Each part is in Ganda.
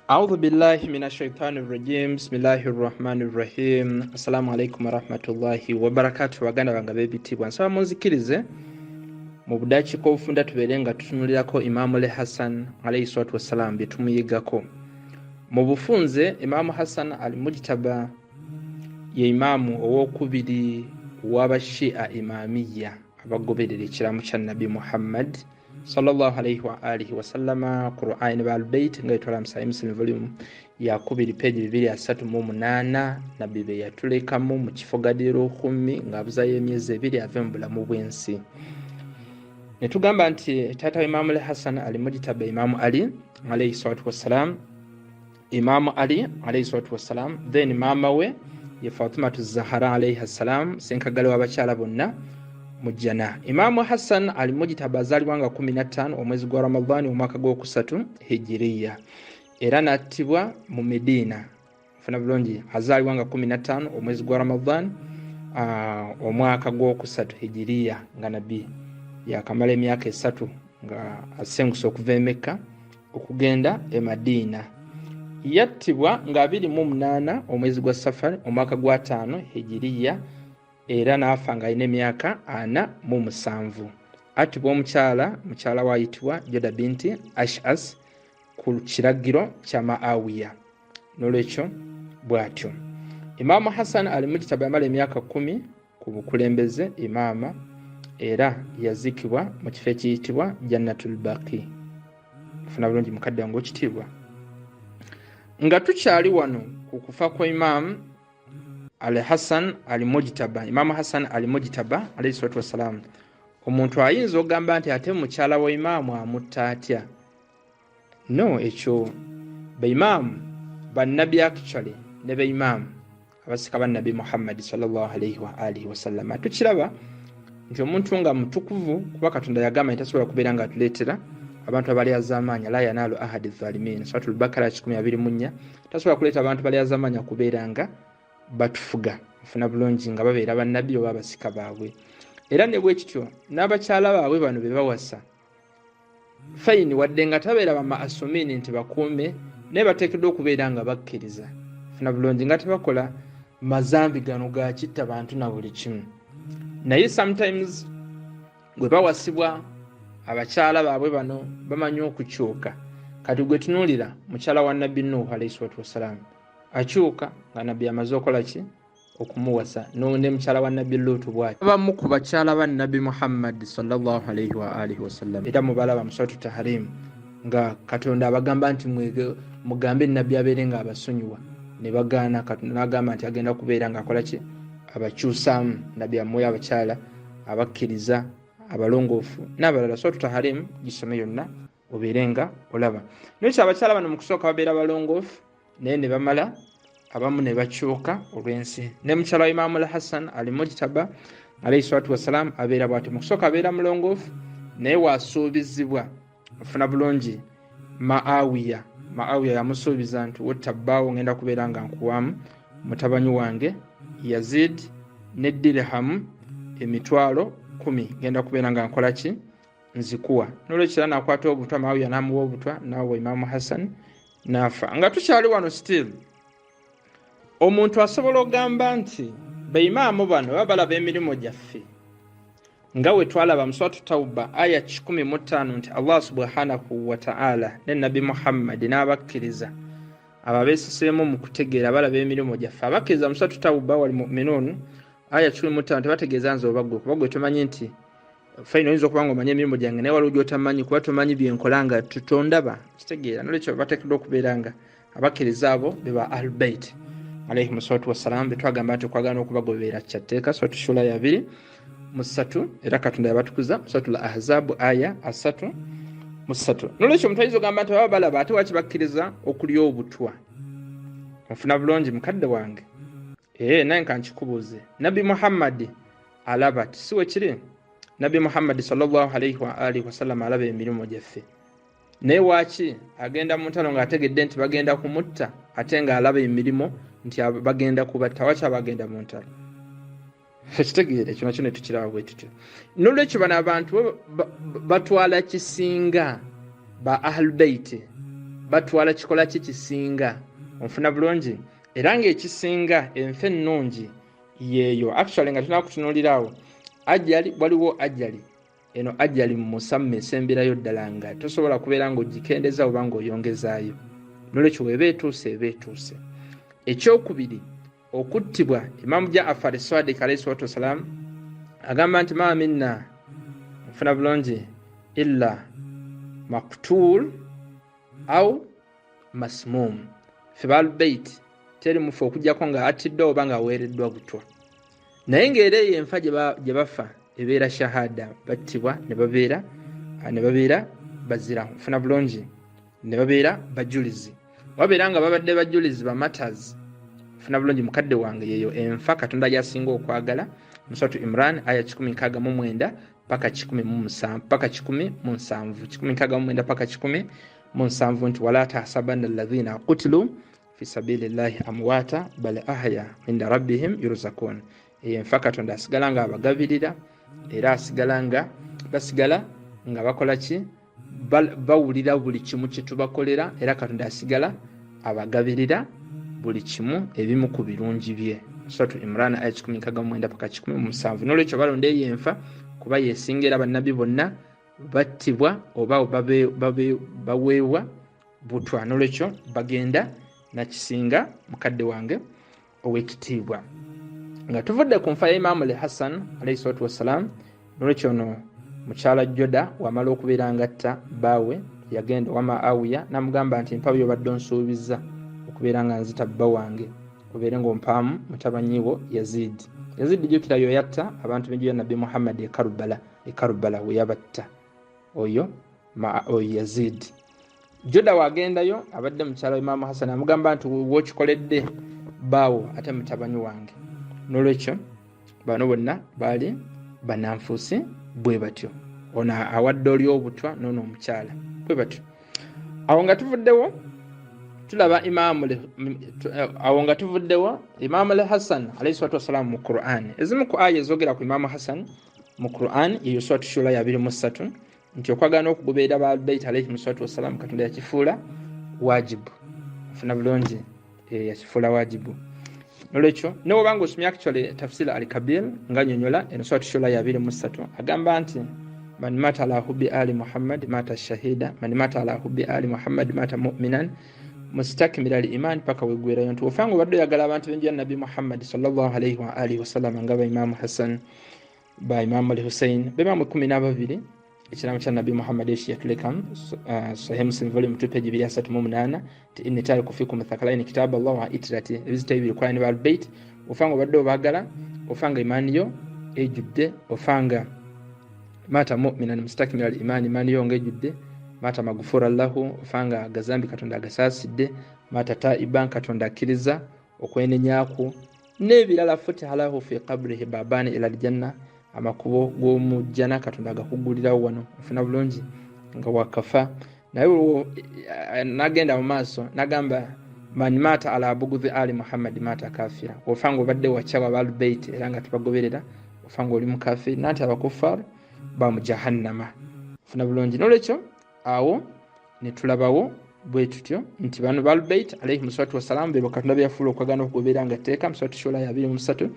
Audhu billahi min ashaitani rajim. Bismillahi rrahmani rrahim. Assalamu alaikum warahmatullahi wabarakatu. Baganda bange ab'ebitiibwa, nsaba munzikirize mu budakiika obufunda tubeere nga tutunulirako Imaamu le Hassan alaihi salatu wassalam bye tumuyigako. Mu bufunze, Imaamu Hassan al Mujtaba ye imaamu owokubiri w'Abashia Imaamiya, abagoberera ekiramu kya Nabbi Muhammad sallallahu alaihi wa alihi wasallama, Qur'ani ne Baalbeit, nga etwala musayi Muslim volume yakubiri page 238. Nabbi be yatulekamu mu kifo Gadiru Khummi ng'abuzayo emyezi 2 ave mu bulamu bw'ensi. Ne tugamba nti taata wa Imaamu al Hassan al Mujtaba, Imaamu Ali alaihi salatu wassalam, Imaamu Ali alaihi salatu wassalam, then maama we ye Fatimatu Zahara alaihi ssalam, senkagale w'abakyala bonna mu jjana. Imaamu Hassan al Mujtaba azaalibwa nga 15 omwezi gwa Ramadhani, omwaka gwokusatu Hijiriya, era n'attibwa mu Mediina. Funa bulungi, azaalibwa nga 15 omwezi gwa Ramadhan, omwaka gwokusatu Hijiriya, nga Nabbi yakamala emyaka 3 nga asenguse okuva e Mekka okugenda e Madiina. Yattibwa nga 28 omwezi gwa Safari, omwaka gwa 5 Hijiriya, era n'afa nga alina emyaka 47. Attibwa omukyala, mukyala we ayitibwa Joda binti Ashas, ku kiragiro kya Maawiya. Nolwekyo bw'atyo Imaamu Hassan ali Mujtaba yamala emyaka 10 ku bukulembeze imaama, era yaziikibwa mu kifo ekiyitibwa Jannatul Baqi. Funa bulungi mukadde wange okitiibwa, nga tukyali wano ku kufa kwa Imaamu al Hassan al Mujtaba, Imaamu Hassan al Mujtaba alaihi salatu wassalam, omuntu ayinza okugamba nti ate mukyala wa imaamu amutta atya? No, ekyo baimaamu bannabbi, actually ne baimaamu abasika bannabbi Muhammadi sallallahu alaihi wa alihi wasallama, tukiraba nti omuntu nga mutukuvu, kuba Katonda yagamba nti tasobola kubeera nga atuleetera abantu abalyazaamaanya, la yanaalu ahadi dhalimin, Suratul Bakara 124, tasobola kuleeta abantu balyazaamaanya kubeera nga batufuga. Nfuna bulungi, nga babeera bannabbi oba abasika baabwe. Era ne bwekityo n'abakyala baabwe bano be bawasa, fine, wadde nga tabeera bamaasumini nti bakuume, naye bateekeddwa okubeera nga bakkiriza. Funa bulungi, nga tebakola mazambi gano gakitta bantu na buli kimu. Naye sometimes bwe bawasibwa abakyala baabwe bano bamanyi okukyuka. Kati gwe tunuulira mukyala wa Nabbi Nuuhu alaihi salatu wassalaamu, akyuka nga Nabbi amaze okola ki? Okumuwasa. Ne mukyala wa Nabbi Luutu bwati, abamu ku bakyala ba Nabbi Muhammadi sallallahu alaihi wa alihi wasallam, era mubalaba mu Suratu Tahrim nga Katonda abagamba nti mugambe Nabbi abeere nga abasonyiwa, ne bagaana. Katonda n'agamba nti agenda kubeera ng'akola ki? Abakyusaamu. Nabbi amuwe abakyala abakkiriza, abalongoofu n'abalala. Suratu Tahrim gisome yonna obeere nga olaba. Naye abakyala bano mu kusooka babeera balongoofu, naye ne bamala abamu ne bakyuka olw'ensi. Ne mukyala wa Imaamu al Hassan al Mujtaba alaihi salatu wassalam abeera bwati, mu kusooka abeera mulongoofu, naye wasuubizibwa, ofuna bulungi, Maawiya. Maawiya yamusuubiza nti wotta bbaawo, ngenda kubeera nga nkuwamu mutabanyi wange Yazid ne dirhamu 10,000, ngenda kubeera nga nkola ki? Nzikuwa. Nolwekyo era nakwata obutwa, Maawiya namuwa obutwa, nawa Imaamu Hassan, nafa. Nga tukyali wano still, omuntu asobola okugamba nti baimaamu bano baba balaba emirimu gyaffe, nga we twalaba mu Suratu Tauba aya 105 nti Allah subhanahu wataala ne Nabbi Muhammadi n'abakkiriza abo abeeseseemu mu kutegeera balaba emirimu gyaffe. Abakkiriza mu Suratu Tauba, wal muminuun, aya 105, tebategeeza nze oba ggwe, kuba gwe tomanyi nti fine, oyinza okuba nga omanyi emirimu gyange, naye waliwo gyotamanyi, kuba tomanyi byenkola nga tondaba. Kitegeera? Nolwekyo bateekeddwa okubeera nga abakkiriza abo be ba Ahlubait alaihim salatu wassalam, betwagamba nti okwagala n'okubagoberera kyatteeka, Suratu Shura ya 23. Era Katonda yabatukuza Suratul Ahzabu aya 33. Nolwekyo omuntu ayinza ogamba nti baba balaba, ate waki bakkiriza okulya obutwa? Onfuna bulungi mukadde wange? Ee, naye nka nkikubuuze, Nabbi Muhammadi alaba ti si wekiri? Nabbi Muhammadi sallallahu alaihi wa alihi wasallam alaba emirimu gyaffe, naye waaki agenda mu ntalo ng'ategedde nti bagenda kumutta, ate ng'alaba emirimu nti bagenda kubatta? Waki abagenda mu ntalo? Ekitegeera ekyo nakyo netukiraba bwe tutyo. Nolwekyo bano abantu batwala kisinga ba Ahlubeiti. Batwala kikola ki kisinga? Onfuna bulungi? Era ng'ekisinga enfa ennungi yeeyo. Actually nga tulina kutunuulirawo ajali, waliwo ajali eno, ajali mu musamma esemberayo ddala nga tosobola kubeera ng'ogikendeza oba ng'oyongezaayo. Nolwekyo weba etuuse, eba etuuse. Ekyokubiri, okuttibwa. Imamu Jaafar Swadik alaihi salatu wassalam agamba nti ma minna, nfuna bulungi, illa maktul au masmum. Fe baalubeit teri mufe okujjako nga attiddwa oba nga aweereddwa butwa. Naye ng'era eyo enfa gye bafa ebeera shahada, battibwa ne babeera bazira, nfuna bulungi, ne babeera bajulizi, wabeera nga babadde bajulizi ba martyrs, nfuna bulungi, mukadde wange. Yeyo enfa Katonda gyasinga okwagala mu Suratu Imran aya 169 paka 17, paka 17, 169 paka 17, nti wala tahsabanna alladhina qutilu fi sabilillahi amwata bal ahya inda rabbihim yurzakun. Eyo enfa Katonda asigala nga abagabirira, era asigala nga basigala nga bakola ki? Bawulira buli kimu kyetubakolera, era Katonda asigala abagabirira buli kimu, ebimu ku birungi bye. Suratu Imran aya 169 paka 17. Nolwekyo balonda eyo enfa kuba yesinga, era bannabbi bonna battibwa oba baweebwa butwa. Nolwekyo bagenda nakisinga, mukadde wange owekitiibwa. Nga tuvudde ku nfa ya Imaamu le Hassan alaihi salatu wassalam, nolwekyo ono mukyala Joda wamala okubeera ngatta bbaawe, yagenda owa Maawiya namugamba nti mpa byobadde onsuubiza okubeera nga nzita bba wange, obeere ngaompaamu mutabanyiwo Yazid. Yazid, jjukira, yo yatta abantu b'enju ya Nabbi Muhammad e Karubala, e Karubala we yabatta oyo oyo Yazid. Juda wagendayo, abadde mukyala wa Imaamu Hassan, amugamba nti wokikoledde baawo ate mutabani wange. Nolwekyo bano bonna baali bananfuusi bwe batyo, ono awadde oli obutwa noono omukyala bwe batyo. Awo nga tuvuddewo tulaba imaamu, awo nga tuvuddewo Imaamu al Hassan alaihi salatu wassalamu mu Quran. Ezimu ku aya ezogera ku Imaamu Hassan mu Quran yeyo Suratu Shura ya 23, nti okwagala n'okugoberera ba Bait alaihim salatu wassalamu Katonda yakifuula wajibu. Afuna bulungi? Yakifuula wajibu. Nolwekyo newobanga osomye actually Tafsir al Kabir nga nyonyola eno Suratu Shura ya 23, agamba nti man mata ala hubi ali Muhammad mata shahida, man mata ala hubi ali Muhammad mata muminan mustakmila al iman, paka wegwerayo nti ofanga obadde oyagala abantu benju ya Nabbi Muhammad sallallahu alaihi wa alihi wasallama, nga ba Imamu Hassan, ba Imamu al Hussein, baimamu 12, ekiramu kya Nabbi Muhammad ekyo yatulekamu, Sahih Muslim volume 2 page 238, ti inni tariku fikum thakalaini kitab Allah wa itrati, ebizito bibiri, Qur'an ba Bait. Ofanga obadde obagala, ofanga imani yo ejjudde, ofanga mata muminan mustakmila al imani, imani yo nga ejjudde, mata magufura lahu, ofanga agazambi Katonda agasaasidde, mata taiban, Katonda akkiriza okwenenyakwo n'ebirala, futiha lahu fi qabrihi babani ila aljanna, amakubo g'omujjana Katonda agakugulirawo wano, ofuna bulungi, nga wakafa. Naye nagenda mu maaso nagamba man mata ala bugudhi ali Muhammadi mata kafira, ofanga obadde wakyawa balbeit era nga tubagoberera, ofanga oli mukafiri, nanti abakufar ba mu jahannama. Ofuna bulungi? Nolwekyo awo netulabawo bwe tutyo nti bano balbeit alaihim salatu wassalamu bebo Katonda beyafuula okwagala n'okugoberera nga tteeka mu Suratu Shura ya 23,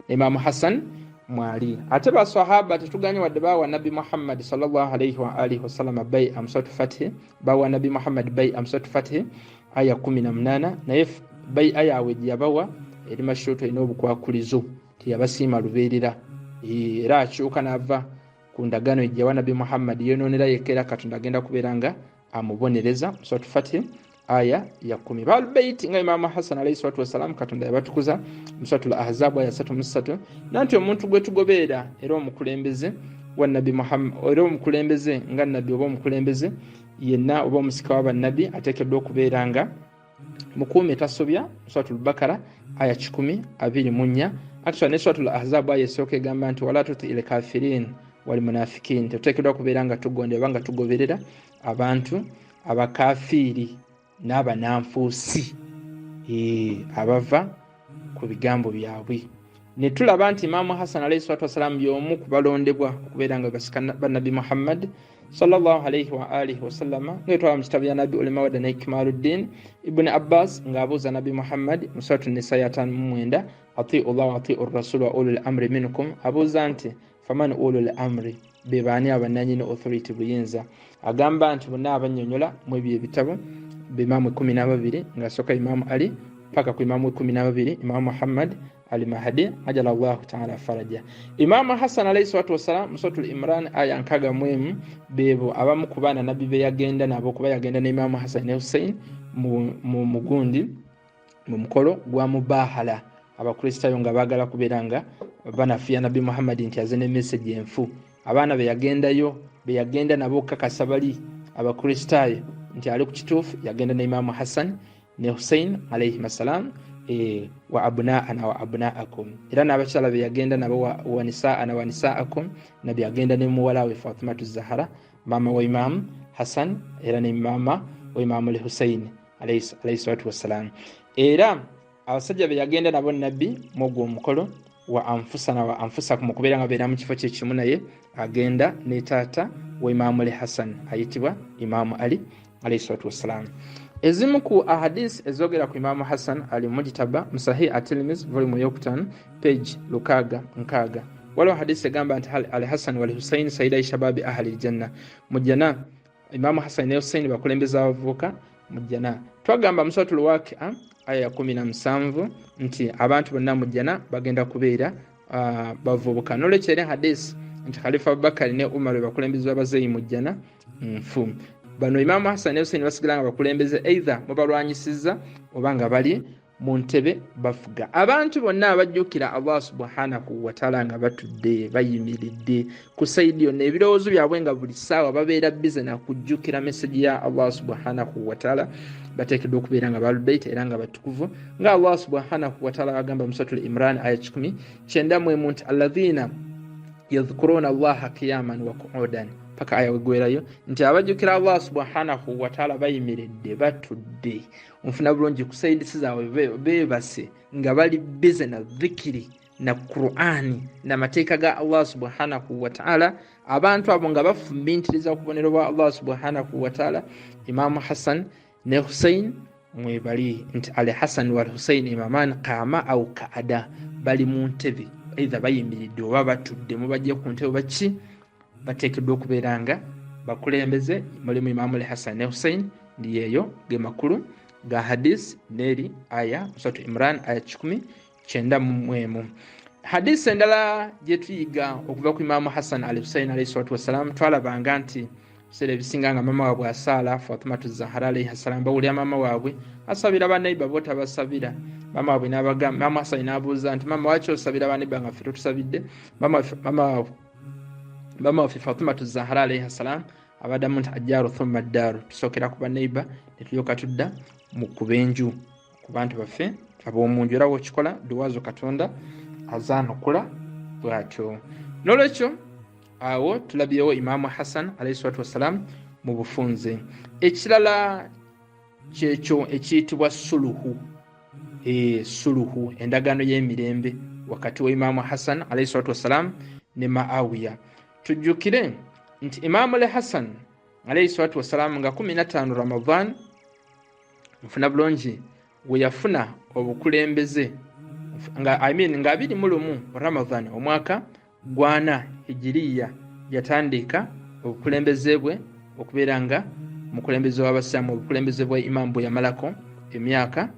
ne Imaamu Hassan mwali. Ate basahaba tetuganye wadde bawa Nabbi Muhammad sallallahu alaihi wa alihi wasallama baia mu Suratu Fatihi, bawa Nabbi Muhammad baia mu Suratu Fatihi aya 18, naye baia yaabwe gye yabawa eri mashurutu, erina obukwakulizo, teyabasiima lubeerera, era akyuka n'ava ku ndagaano gye yawa Nabbi Muhammad, yenoonera yekka, era Katonda agenda kubeera nga amubonereza mu Suratu Fatihi aya ya 10. Balbeiti nga Imaamu Hassan alaihi salatu wassalamu Katonda yabatukuza mu Suratu l Ahzabu aya 33, nanti omuntu gwe tugoberera era omukulembeze wa Nabbi Muhammad, era omukulembeze nga nabbi oba omukulembeze yenna oba omusika wa bannabbi, ateekeddwa okubeera nga mukuumi, tasobya, Suratu Lbakara aya 124. Actually ne Suratu l Ahzabu aya esooka egamba nti wala tuti il kafirin wal munafikin, tetuteekeddwa kubeera nga tugondera oba nga tugoberera abantu abakafiiri n'abananfuusi abava ku bigambo byabwe. Ne tulaba nti Imaamu Hassan alaihi salatu wassalamu y'omu ku balondebwa okubeera nga basika bannabbi Muhammad. Sallallahu alaihi wa alihi wasallama, nga etwala mu kitabo ya Nabbi Ulimawadda ne Kimaluddin Ibuni Abbas ng'abuuza Nabbi Muhammad mu Suratu Nisa ya 59, atiu llah wa atiu rasul wa ulul amri minkum. Abuuza nti faman ulul amri, be baani abananyini authority, buyinza? Agamba nti bonna abannyonnyola mu ebyo ebitabo bimaamu 12, ng'asooka Imaamu Ali paka ku imaamu 12, Imaamu Muhammad Al Mahdi ajala llahu taala faraja. Imaamu Hassan alaihi salatu wassalam mu Suratul Imran aya 61, beebo abamu ku baana Nabbi be yagenda nabo, kuba yagenda ne Imaamu Hassan ne Hussein mu mugundi mu mukolo gwa mubahala. Abakristaayo nga baagala kubeera nga banafuya Nabbi Muhammadi nti aze ne meseji enfu. Abaana be yagendayo, be yagenda nabo okukakasa bali Abakristaayo nti ali ku kituufu, yagenda ne Imaamu Hassan ne Hussein alaihim assalam, wa abunaana wa abunaakum. Era n'abakyala be yagenda nabo, wa nisaana wa nisaakum. Nabbi agenda ne muwala we Fatimatu Zahara, maama wa Imaamu Hassan, era ne maama wa Imaamu l Hussein alaihi salatu wassalam. Era abasajja be yagenda nabo Nabbi mwogwo omukolo, wa anfusana wa anfusakum, okubeera nga beera mu kifo kyekimu naye, agenda ne taata wa Imaamu l Hassan ayitibwa Imaamu Ali alaihi salatu wassalam. Ezimu ku ahadisi ezogera ku Imaamu Hassan ali mujitaba mu Sahih Atilmis volume eyokutaano page 660, waliwo hadisi egamba nti al Hassan wal Hussein saidai shababi ahli ljanna. Mu jjana Imaamu Hassan ne Hussein bakulembeza abavubuka mu jjana. Twagamba mu Suratul Wakia aya ya 17 nti abantu bonna mu jjana bagenda kubeera bavubuka. Nolwekyo era hadisi nti Khalifa Abubakari ne Umar bakulembeze babazeeyi mu jjana nfu. Bano Imaamu Hassan ne Hussein basigala nga bakulembeze, either mubalwanyisizza oba nga bali mu ntebe bafuga. Abantu bonna abajjukira Allah subhanahu wataala nga batudde, bayimiridde, ku saidi yonna, ebirowoozo byabwe nga buli ssaawa babeera bize na kujjukira meseji ya Allah subhanahu wataala, bateekeddwa okubeera nga balubeit era nga batukuvu, nga Allah subhanahu wataala agamba mu Suratul Imran aya 191 nti alladhina yadhkuruna Allaha qiyaman wa qu'udan, paka aya wegwerayo nti abajjukira Allah subhanahu wataala bayimiridde, batudde, onfuna bulungi, ku saidisi zaabwe, beebase, nga bali bize na dhikiri na Qur'ani namateeka ga Allah subhanahu wataala. Abantu abo nga bafumintiriza ku bubonero bwa Allah subhanahu wataala, Imaamu Hassan ne Hussein mwebali, nti al Hassan wal Hussein imaman qama au kaada, bali mu ntebe, eitha bayimiridde oba batudde, mubajje ku ntebe baki, bateekeddwa okubeera nga bakulembeze. Mulimu Imaamu al Hassan ne Hussein. Ndi yeeyo ge makulu ga hadis neeri aya Musatu Imran aya 191. Hadisi endala gye tuyiga okuva ku Imaamu Hassan al Hussein alaihi salatu wassalam, twalabanga nti biseera ebisinga nga maama waabwe asaala, Fatimatu Zahara alaihi salam, bawulira maama waabwe asabira banaiba, bo tabasabira. Maama waabwe n'abagamba, maama Hassan n'abuuza nti maama, waki osabira banaiba nga ffe totusabidde? Maama waffe Fatimatu Zahara alaihi salam abaddamu nti ajaaru thumma ddaaru, tusookera ku banaiba netulyoka tudda mu kubenju, ku bantu baffe ab'omunju. Era wokikola duwazo Katonda azaanukula bwatyo. Nolwekyo awo tulabyewo Imaamu Hassan alaihi salatu wassalam mu bufunze. Ekirala kyekyo ekiyitibwa suluhu, suluhu, endagaano y'emirembe wakati wa Imaamu Hassan alaihi salatu wassalam ne Maawiya. Tujjukire nti Imaamu le Hassan alaihi salatu wassalam nga 15 Ramadan, nfuna bulungi, we yafuna obukulembeze nga, I mean, nga 21 Ramadan omwaka gwana hijiriya, yatandika obukulembeze bwe okubeera nga mukulembeze w'abasiraamu, obukulembeze bwa imaamu bwe yamalako emyaka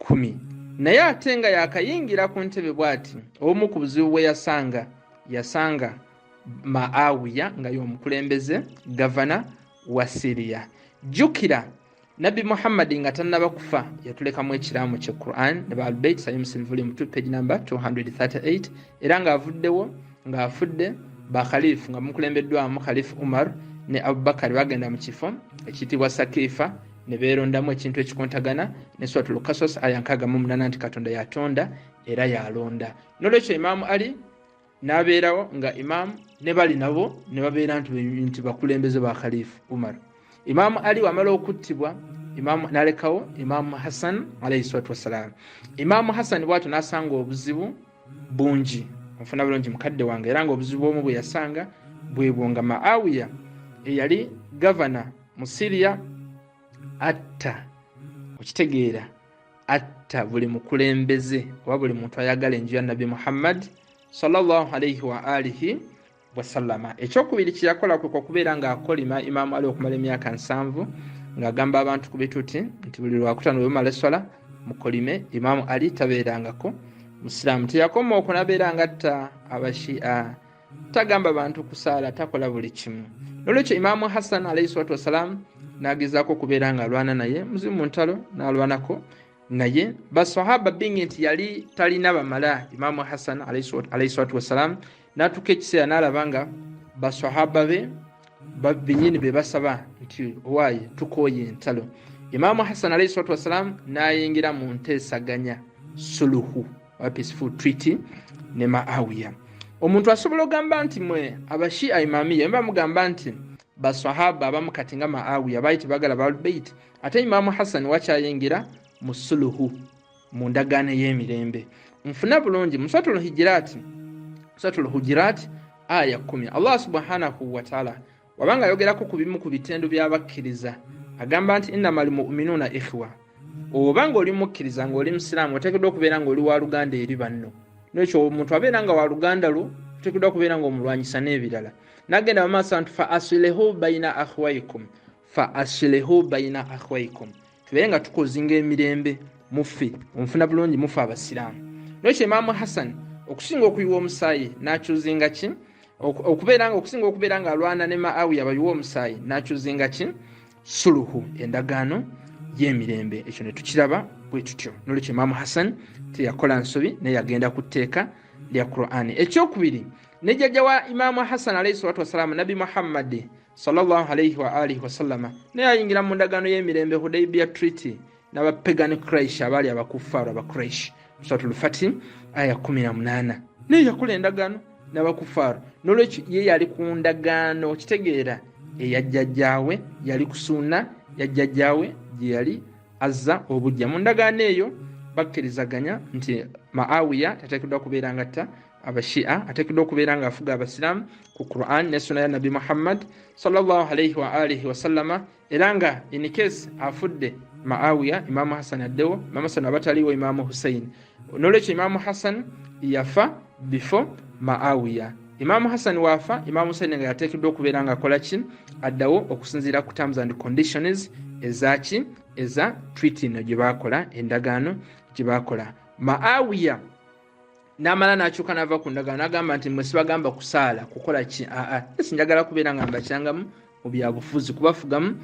10. Naye ate nga yakayingira ku ntebe bw'ati, obumu ku buzibu bwe yasanga, yasanga Maawiya nga y'omukulembeze, gavana wa Siriya. Jjukira Nabbi Muhammadi nga tannaba kufa yatulekamu ekiraamo kye Quran ne baalbeit, Sahih Muslim volume 2 page number 238. Era ng'avuddewo, ng'afudde, bakhalifu nga mukulembeddwamu Khalifu Umar ne Abubakari bagenda mu kifo ekiyitibwa Sakifa ne beerondamu ekintu ekikontagana ne Suratul Kasos aya 68 nti Katonda yatonda era yalonda. Nolwekyo Imaamu Ali n'abeerawo nga imaamu, ne bali nabo ne babeera nti bakulembeze ba Khalifu Umar. Imaamu Ali wamala okuttibwa, imaamu n'alekawo Imaamu Hassan alaihi salatu wassalam. Imaamu Hassan bwatyo n'asanga obuzibu bungi, onfuna bulungi mukadde wange, era nga obuzibu omu bwe yasanga bwebwo nga Maawiya Eyali gavana mu Syria atta, okitegeera, atta buli mukulembeze oba buli muntu ayagala enju ya Nabbi Muhammad sallallahu alaihi wa alihi wasallama. Ekyokubiri kyeyakola kwe okubeera ng'akolima Imaamu Ali okumala emyaka 70, ng'agamba abantu ku bituti nti buli lwakutaano bwe bamala esswala mukolime Imaamu Ali, tabeerangako musiraamu. Teyakoma okwo, nabeera nga atta Abashia, tagamba bantu kusaala, takola buli kimu. Nolwekyo Imaamu Hassan alaihi salatu wassalam n'agezaako okubeera ng'alwana naye muzimu mu ntalo, n'alwanako naye basahaba bingi nti yali talina bamala. Imaamu Hassan alaihi salatu wassalam n'atuuka ekiseera n'alaba nga basahaba be benyini be basaba nti owaaye tukooye entalo. Imaamu Hassan alaihi salatu wassalam n'ayingira mu nteesaganya, suluhu oba peaceful treaty ne Maawiya. Omuntu asobola ogamba nti mwe Abashia Imamiya mba mugamba nti basahaba abamu kati nga Maawiya baali tebagala Baalubeit, ate Imaamu Hassan wakyayingira mu suluhu, mu ndagaano ey'emirembe? Nfuna bulungi, mu Suratul Hijiraati, Suratul Hujurat aya 10, Allah subhanahu wataala wabanga ayogerako ku bimu ku bitendo by'abakkiriza, agamba nti innama lmuminuuna ikhwa. Oba nga oli mukkiriza, ng'oli musiraamu, oteekeddwa okubeera ng'oli wa luganda eri banno. Nekyo omuntu abeera nga wa luganda lwo, oteekeddwa okubeera ng'omulwanyisa n'ebirala. Nagenda mu maaso nti fa aslihu baina akhwaikum, fa aslihu baina akhwaikum, tubeere nga tukozinga emirembe muffe. Onfuna bulungi? Mufe abasiraamu. Nekyo Imaamu Hassan okusinga okuyiwa omusaayi n'akyuzinga ki? Okubeera nga okusinga okubeera nga alwana ne Maawiya bayiwa omusaayi, n'akyuzinga ki? Suluhu, endagaano y'emirembe. Ekyo ne tukiraba bwe tutyo. Nolwekyo Imaamu Hassan teyakola nsobi, naye yagenda ku tteeka lya Qur'ani. Ekyokubiri, ne jjajja wa Imaamu Hassan alaihi salatu wassalaamu, Nabbi Muhammadi sallallahu alaihi wa alihi wasallama, naye ayingira mu ndagaano y'emirembe, Hudaibia Treaty, n'abapagan Quraish abaali abakufaaru Abaquraish, Suratul Fati aya 18. Naye yakola endagaano n'abakufaaru. Nolwekyo ye yali ku ndagaano, kitegeera, eyajjajjaawe, yali kusuuna yajjajjaawe gye yali azza obujja. Mu ndagaano eyo bakkirizaganya nti Maawiya tateekeddwa kubeera nga tta Abashia, ateekeddwa okubeera nga afuga abasiraamu ku Quran ne suna ya Nabbi Muhammad sallallahu alaihi wa alihi wasallama, era nga in case afudde Maawiya, Imaamu Hassan addewo, Imaamu Hassan abataliwo, Imaamu Hussein. Nolwekyo Imaamu Hassan yafa before Maawiya. Imaamu Hassan waafa, Imaamu Hussein nga yateekeddwa okubeera nga akola ki? Addawo, okusinziira ku terms and conditions ezaki, eza treaty no gye baakola, endagaano gye baakola. Maawiya n'amala n'akyuka n'ava ku ndagaano, n'agamba nti mwe sibagamba kusaala kukola ki, aa esi njagala kubeera nga mbakyangamu mu byabufuzi, kubafugamu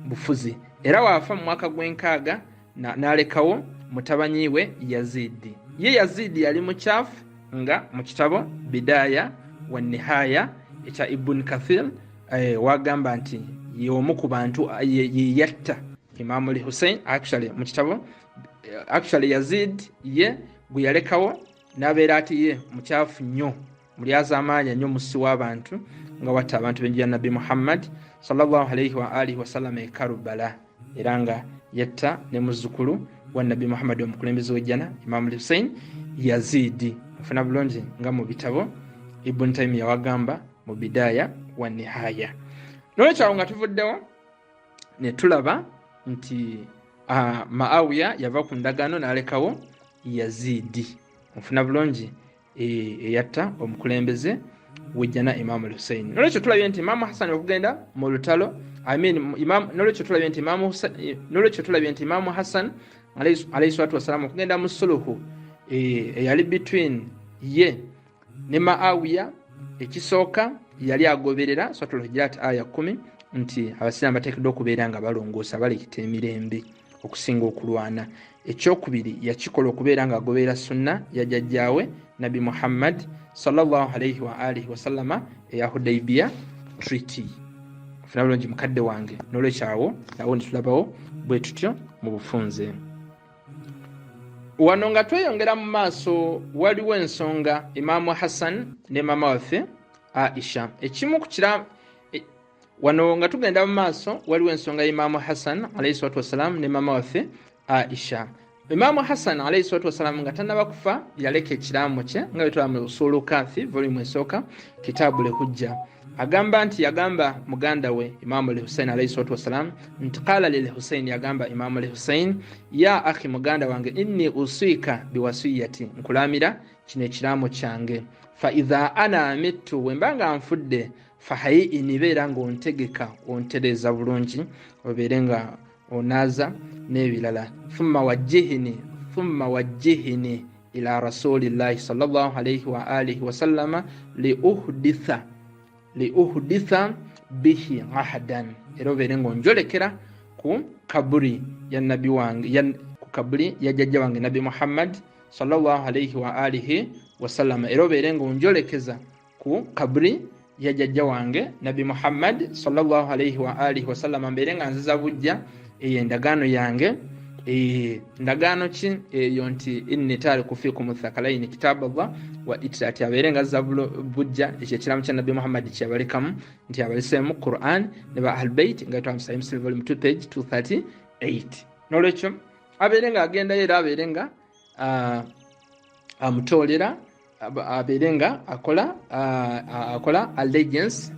bufuzi. Era waafa mu mwaka gw'enkaaga, n'alekawo mutabanyi we Yazidi. Ye Yazidi yali mukyafu, nga mu kitabo Bidaya wa Nihaya ekya Ibun Kathir wagamba nti ye omu ku bantu ye yatta Imamu li Hussein. Actually mu kitabo actually Yazid ye gwe yalekawo n'abeera ati ye mukyafu nnyo, mulyazaamaanya nnyo, mussi w'abantu, nga watta abantu b'enju ya Nabbi Muhammad sallallahu alaihi wa alihi wasallama e Karubala, era nga yatta ne muzzukulu wa Nabbi Muhammad, omukulembeze w'ejjana, Imamu Hussein, Yazidi. Nfuna bulungi, nga mu bitabo Ibun Taimiya wagamba mu Bidaya wa Nihaya. Nolwekyo awo nga tuvuddewo ne tulaba nti Maawiya yava ku ndagaano n'alekawo Yazidi, nfuna bulungi, eyatta omukulembeze wejjana, Imaamu Hussein. Nolwekyo tulabye nti Imaamu Hassan okugenda mu lutalo, I mean, nolwekyo tulabye nti Imaamu Hassan alayhi salatu wassalam okugenda mu suluhu eyali between ye ne Maawiya, ekisooka yali agoberera Suratul Hujurat aya 10, nti abasiraamu bateekeddwa okubeera nga balongoosa, baleeta emirembe okusinga okulwana. Ekyokubiri, yakikola okubeera nga agoberera sunna ya jjajjaawe Nabbi Muhammad sallallahu alaihi wa alihi wasallama eya Hudaibia Treaty. Ofuna bulungi, mukadde wange? Nolwekyo awo nawo netulabawo bwe tutyo mu bufunze. Wano nga tweyongera mu maaso, waliwo ensonga Imaamu Hassan ne maama waffe Aisha. Ekimu ku kira wano nga tugenda mu maaso, waliwo ensonga ya Imaamu Hassan alaihi salatu wassalam ne maama waffe Aisha. Imaamu Hassan alaihi salatu wassalamu nga tannaba kufa yaleka ekiraamo kye nga bwetwala mu Usuulu Kafi volume esooka Kitaabu Lhujja, agamba nti yagamba muganda we Imaamu Lhusein alaihi salatu wassalam nti qala lilhusein, yagamba Imaamu Lhusein, ya akhi, muganda wange, inni usiika biwasiyati, nkulaamira kino ekiraamo kyange, fa idha ana mittu, bwemba nga nfudde, fahayiini, beera nga ontegeka ontereeza bulungi, obeere nga onaaza n'ebirala, thumma wajjihini, thumma wajjihini ila rasulillahi sallallahu alaihi wa alihi wasallama liuhditha liuhditha bihi ahadan, era obeere nga onjolekera ku kaburi ya nabbi wange ya, ku kaburi ya jjajja wange Nabbi Muhammad sallallahu alaihi wa alihi wasallama, era obeere nga onjolekeza ku kaburi ya jjajja wange Nabbi Muhammad sallallahu alaihi wa alihi wasallama, mbeere nga nziza bujja eyo endagaano yange. Ndagaano ki eyo? Nti inni tariku fikum thakalaini kitab Allah wa itrati, abeere nga azza bujja ekyo ekiramu kya Nabbi Muhammad kyeyabalekamu, nti abaleseemu Quran ne ba Ahlbeit, nga twa Sahih Muslim volume 2 page 238. Nolwekyo abeere nga agendayo era abeere nga amutoolera, abeere nga akola akola allegiance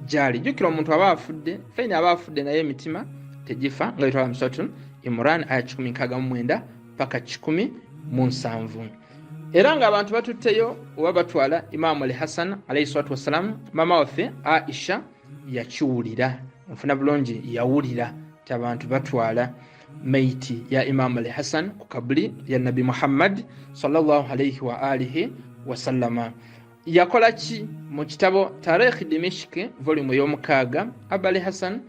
gyali. Jjukira omuntu aba afudde, fine, aba afudde, naye emitima tegifa, nga bitwala musatu Imran aya 169 paka 170. Era nga abantu batutteyo oba batwala Imaamu Ali Hassan alaihi salatu wassalamu, maama waffe Aisha yakiwulira, nfuna bulungi, yawulira nti abantu batwala maiti ya Imaamu Ali Hassan ku kabuli ya Nabbi Muhammad sallallahu alaihi wa alihi wasallama. Yakola ki? Mu kitabo Tarikh Dimishki volume ey'omukaaga, Abali Hassan,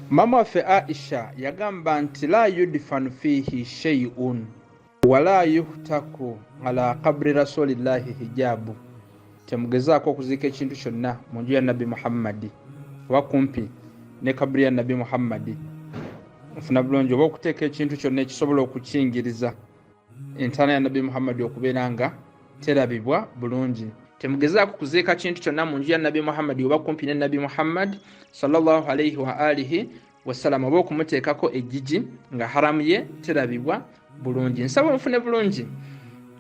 mama waffe Aisha yagamba nti la yudfanu fihi shay'un wala yuhtaku ala kabri rasulillahi hijabu, temugezaako okuziika ekintu kyonna mu nju ya Nabbi Muhammadi oba kumpi ne kaburi ya Nabbi Muhammadi, nfuna bulungi, oba okuteeka ekintu kyonna ekisobola okukingiriza entaana ya Nabbi Muhammadi okubeera nga terabibwa bulungi. Temugezaako kuziika kintu kyonna mu nju ya Nabbi Muhammadi oba kumpi ne Nabbi Muhammad sallallahu alaihi wa alihi wasallam, oba okumuteekako ejjiji nga haramu ye terabibwa bulungi. Nsaba onfune bulungi.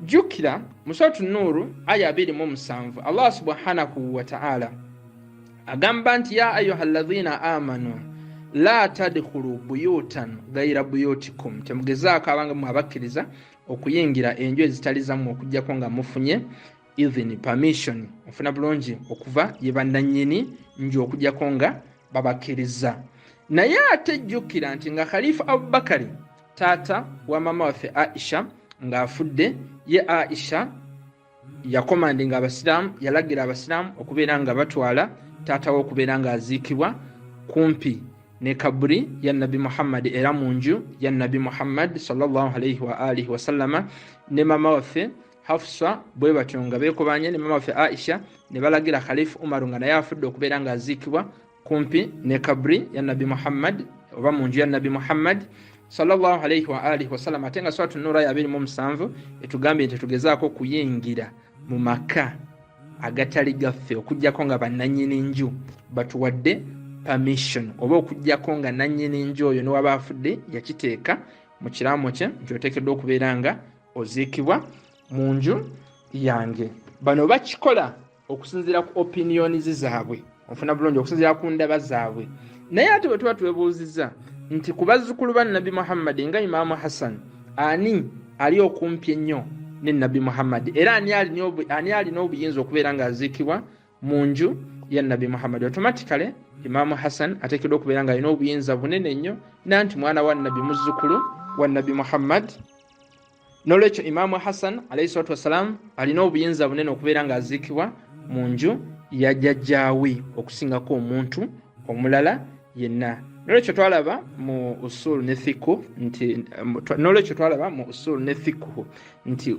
Jjukira mu Suratu Nuuru aya 27, Allah subhanahu wataala agamba nti ya ayuha alladhina amanu la tadkhulu buyutan gaira buyutikum, temugezaako abange mwe abakkiriza okuyingira enju ezitali zammwe okugjako nga mufunye idhini, permission, ofuna bulungi, okuva ye bannannyini nju, okugjako nga babakkiriza. Naye ate jjukira nti nga Khalifa Abubakari, taata wa maama waffe Aisha, ng'afudde, ye Aisha yakomandinga abasiraamu, yalagira abasiraamu okubeera nga batwala taata we okubeera ng'aziikibwa kumpi ne kaburi ya Nabbi Muhammad, era mu nju ya Nabbi Muhammad sallallahu alaihi wa alihi wasallama. Ne maama waffe Hafsa bwe batyo nga beekobanye ne maama waffe Aisha ne balagira Khalifa Umaru, nga naye afudde, okubeera ng'aziikibwa kumpi ne kaburi ya Nabbi Muhammad oba mu nju ya Nabbi Muhammad sallallahu alaihi wa alihi wasallam. Ate nga Suratu Nuura ya 27 etugambye nti tugezaako okuyingira mu maka agatali gaffe okugjako nga bannannyini nju batuwadde permission, oba okugjako nga nannyini nju oyo newaba afudde yakiteeka mu kiraamo kye nti oteekeddwa okubeera nga oziikibwa mu nju yange. Bano bakikola okusinziira ku opinions zaabwe, onfuna bulungi, okusinziira ku ndaba zaabwe. Naye ate bwe tuba twebuuzizza nti ku bazzukulu ba Nabbi Muhammadi nga Imaamu Hassan, ani ali okumpi ennyo ne Nabbi Muhammadi, era ani alina obuyinza okubeera ng'aziikibwa mu nju ya Nabbi Muhammadi? Automatically Imaamu Hassan ateekeddwa okubeera ng'alina obuyinza bunene nnyo, nanti mwana wa Nabbi, muzzukulu wa Nabbi Muhammad. N'olwekyo Imaamu Hassan alaihi salatu wassalamu alina obuyinza bunene okubeera ng'aziikibwa mu nju ya jjajjaawe okusingako omuntu omulala yenna. N'olwekyo twalaba mu usul ne fiku nti, n'olwekyo twalaba mu usul ne fikuhu nti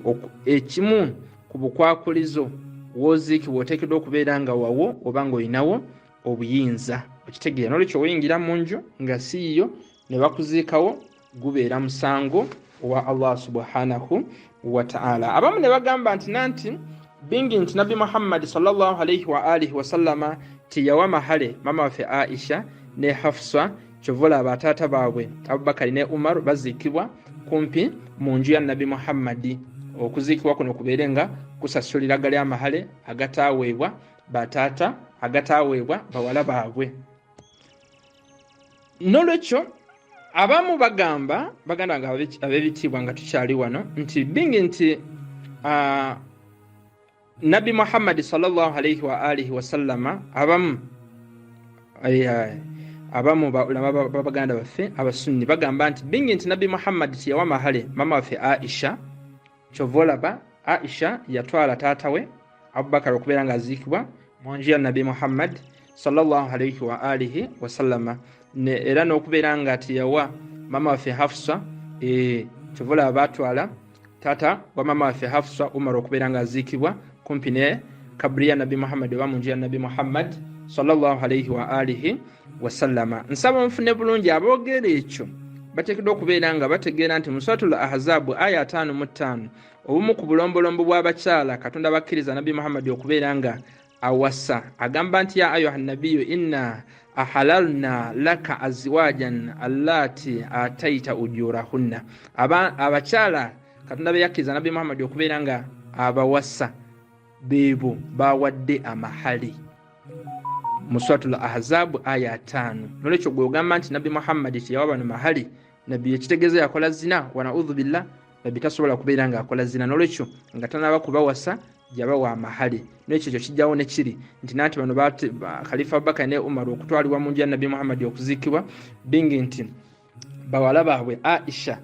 ekimu ku bukwakulizo w'oziikibwa oteekeddwa okubeera nga wawo oba ng'olinawo obuyinza, okitegeera? N'olwekyo oyingira mu nju nga si yiyo ne bakuziikawo, gubeera musango owa Allah subhanahu wataala. Abamu ne bagamba nti nanti bingi nti Nabbi Muhammadi sallallahu alaihi wa alihi wasallama teyawa mahale mama waffe Aisha ne Hafsa, kyova olaba taata baabwe Abubakari ne Umar baziikibwa kumpi mu nju ya Nabbi Muhammadi. Okuziikibwa kuno kubeere nga kusasulira gali amahale agataaweebwa bataata, agataaweebwa bawala baabwe. Nolwekyo abamu bagamba, baganda nga ab'ebitiibwa, nga tukyali wano, nti bingi nti Nabbi Muhammadi sallallahu alaihi wa alihi wasallama, abamu baulama babaganda baffe abasunni bagamba nti bingi nti Nabbi Muhammadi tiyawa mahale mama waffe Aisha, kyova olaba Aisha yatwala taata we Abubakar okubeera nga aziikibwa mu nju ya Nabbi Muhammad sallallahu alaihi wa alihi wasallama, era n'okubeera nga tiyawa mama waffe Hafsa, kyova olaba batwala taata wa mama waffe Hafsa Umar okubeera nga aziikibwa kumpi ne kaburi ya Nabbi Muhammad oba mu nju ya Nabbi Muhammad sallallahu alaihi wa alihi wasallama. Nsaba nfune bulungi, aboogera ekyo bateekeddwa okubeera nga bategeera nti mu Suratul Ahzabu aya 55, obumu ku bulombolombo bw'abakyala Katonda bakkiriza Nabbi Muhammadi okubeera nga awasa, agamba nti ya ayuha nabiyu inna ahalalna laka azwajan allati ataita ujurahunna. Abakyala Katonda be yakkiriza Nabbi Muhammadi okubeera nga abawasa beebo bawadde amahali mu Suratul Ahzabu aya 5. Nolwekyo gwe ogamba nti Nabbi Muhammadi teyawa bano mahali, Nabbi ekitegeeza yakola zina, wa naudhu billah, Nabbi tasobola kubeera ng'akola zina. Nolwekyo nga tanaba kubawasa yabawa amahali. Nekyo ekyo kijjawo ne kiri nti nanti bano Khalifa Abubakar ne Umar okutwalibwa mu nju ya Nabbi Muhammadi okuziikibwa, bingi nti bawala baabwe Aisha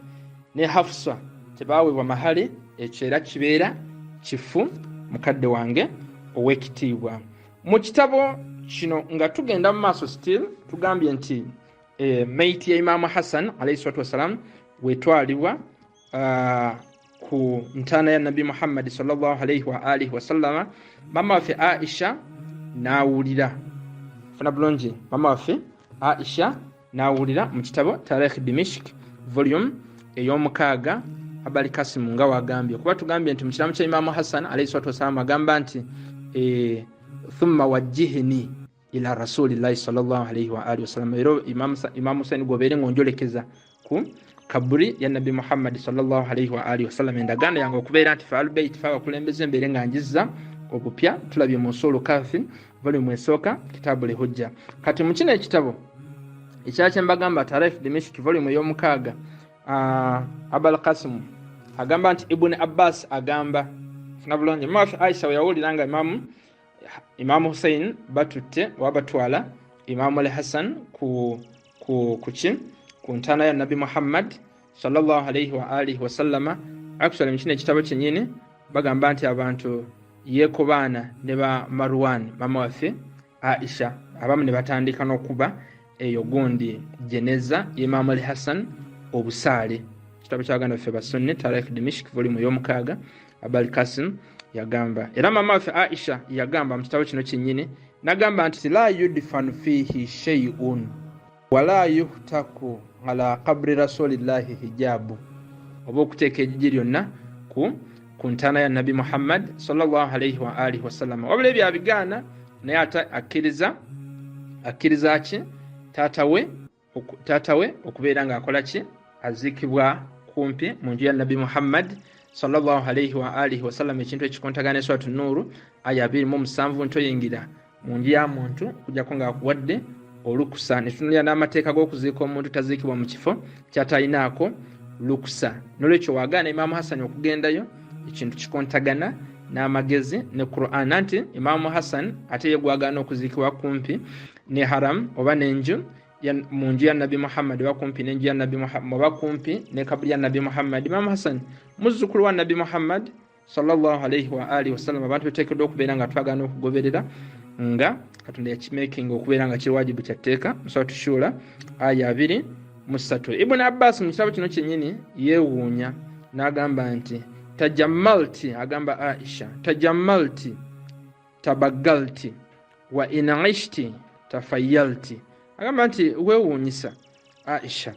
ne Hafsa tebaweebwa mahali, ekyo era kibeera kifu. Mukadde wange ow'ekitiibwa, mu kitabo kino nga tugenda mu maaso, still tugambye nti maiti ya Imaamu Hassan alayhi salatu wassalam wetwalibwa ku ntaana ya Nabbi Muhammadi sallallahu alaihi wa alihi wasallama, mama waffe Aisha n'awulira. Funa bulungi, mama waffe Aisha n'awulira. Mu kitabo Tarikh Dimishk volume 6, Abali Kasimu nga wagambye, kuba tugambye nti mu kiramu kya Imaamu Hassan alayhi salatu wassalam agamba nti thumma wajjihni ila rasulillahi sallallahu alaihi wa alihi wasallam, era Imam Hussein gobeere ng'onjolekeza ku kaburi ya Nabbi Muhammad sallallahu alaihi wa alihi wasallam, endagaano yange okubeera nti fe Alubeit, fe abakulembeze, mbeere nga njizza obupya. Tulabye mu Usulu Kafi volume 1, Kitabu Lihujja. Kati mu kino ekitabo ekirala kye mbagamba, Tarif Dimishk volume 6, Abal Kasimu agamba nti Ibuni Abbas agamba, funa bulungi, mama waffe Aisha we yawulira nga Imamu Hussein batutte oba batwala Imamu Al Hassan ku kuki ku ntaana ya Nabbi Muhammad sallallahu alaihi wa alihi wasallama. Actually mu kino ekitabo kyennyini bagamba nti abantu yeekobaana ne ba Marwan mama waffe Aisha, abamu ne batandika n'okuba eyo gundi jeneza Imamu Al Hassan obusaale. Kitabo kya baganda baffe basunni, Tarikh Dimishk volume 6, Abal Kasim yagamba, era mama waffe Aisha yagamba mu kitabo kino kyennyini nagamba nti la yudfanu fihi shay'un wala yuhtaku ala qabri rasulillahi hijabu, oba okuteeka ejiji lyonna ku ntaana ya Nabbi Muhammad sallallahu alaihi wa alihi wasallama. Wabula ebyo abigaana, naye ate akkiriza ki taata we okubeera ng'akola ki, aziikibwa kumpi mu nju ya Nabbi Muhammad sallallahu alaihi wa alihi wasallam, ekintu ekikontagana ne Suratu Nuuru aya 27, ntoyingira mu nju ya muntu okujjako ng'akuwadde olukusa. Ne tutunulira n'amateeka g'okuziika, omuntu taziikibwa mu kifo kyatalinaako lukusa. Nolwekyo wagaana Imaamu Hasani okugendayo, ekintu kikontagana n'amagezi ne Quran, anti Imaamu Hassan ate ye gwagaana okuziikibwa kumpi ne haram oba n'enju mu nju ya Nabbi Muhammad, oba kumpi n'enju ya Nabbi Muhammad, oba kumpi ne kaburi ya Nabbi Muhammad. Imaamu Hassan muzzukulu wa Nabbi Muhammad sallallahu alaihi wa alihi wasallam. Abantu beteekeddwa okubeera nga twagaana okugoberera nga Katonda yakimakinga okubeera nga kiri wajibu kyatteeka mu Suratu Shura aya 23. Ibuni Abbas mu kitabo kino kyennyini yeewuunya n'agamba nti tajammalti, agamba Aisha, tajammalti tabagalti wa inaishti tafayalti, agamba nti weewuunyisa Aisha,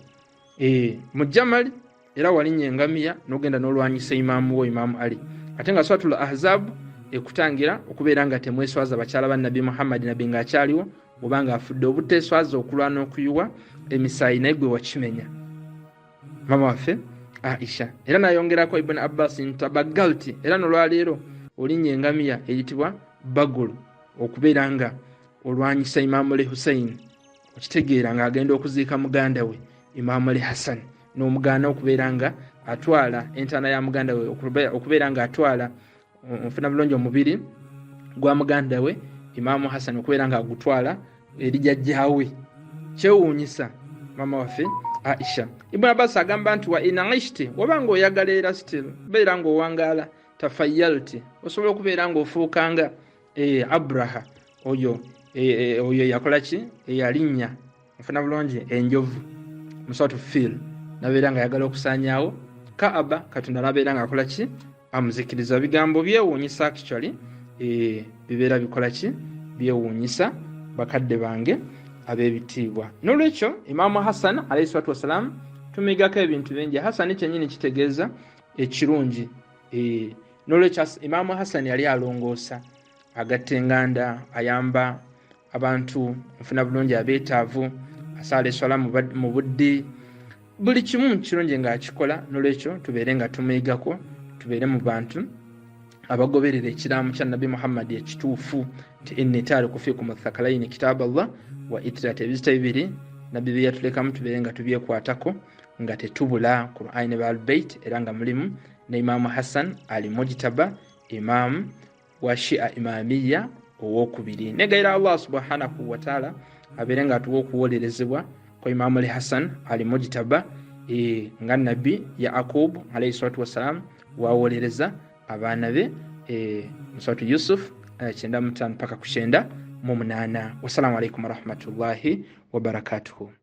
mu Jamali era walinnya engamiya n'ogenda n'olwanyisa imaamu wo Imaamu Ali, ate nga Suratul Ahzab ekutangira okubeera nga temweswaza bakyala ba Nabbi Muhammadi, Nabbi ng'akyaliwo oba ng'afudde, obuteeswaza okulwana okuyuwa emisaayi, naye gwe wakimenya. Mama waffe Aisha. Era nayongerako Ibuni Abbas nti tabagalti, era nolwaleero olinnya engamiya eyitibwa bagulu okubeera nga olwanyisa Imaamu le Hussein, okitegeera, ng'agenda okuziika muganda we Imaamu le Hassan, n'omugaana okubeera nga atwala entaana ya muganda we, okubeera nga atwala nfuna bulungi omubiri gwa muganda we Imaamu Hassan okubeera nga agutwala eri jjajjaawe. Kyewuunyisa maama waffe Aisha. Ibuni Abbas agamba nti wa in aishti, waba nga oyagala era still beera ng'owangaala, tafayalti, osobola okubeera ng'ofuukanga Abraha oyo oyo yakola ki, eyalinnya nfuna bulungi enjovu musatu fil, nabeera nga ayagala okusaanyaawo Kaaba, Katonda nabeera nga akola ki, amuzikiriza. Bigambo byewuunyisa actually, bibeera bikola ki, byewuunyisa bakadde bange ab'ebitiibwa. N'olwekyo Imaamu Hassan alaihi salatu wassalaamu tumigako ebintu bingi. Hasani kyennyini kitegeeza ekirungi. N'olwekyo Imaamu Hassan yali alongoosa, agatta enganda, ayamba abantu nfuna bulungi abeetaavu, asaala eswala mu budde, buli kimu kirungi ng'akikola. N'olwekyo tubeere nga tumuyigako, tubeere mu bantu abagoberera ekiraamo kya Nabbi Muhammadi ekituufu nti inni taariku fiikum thakalaini kitabu Allah wa itirat, ebizita bibiri Nabbi bye yatulekamu tubeere nga tubyekwatako nga tetubula, Qur'ani ne baalbeit, era nga mulimu ne Imaamu Hassan ali mujtaba, imaamu wa Shia Imamiya owokubiri. Negayira Allah subhanahu wataala abeere nga atuwa okuwolerezebwa kwa Imaamu ali Hassan ali mujtaba, nga Nabbi Yaqub alaihi salatu wassalam wawolereza abaana be, musatu Yusuf 95 paka ku 98. Wassalamu alaikum warahmatullahi wabarakatuhu.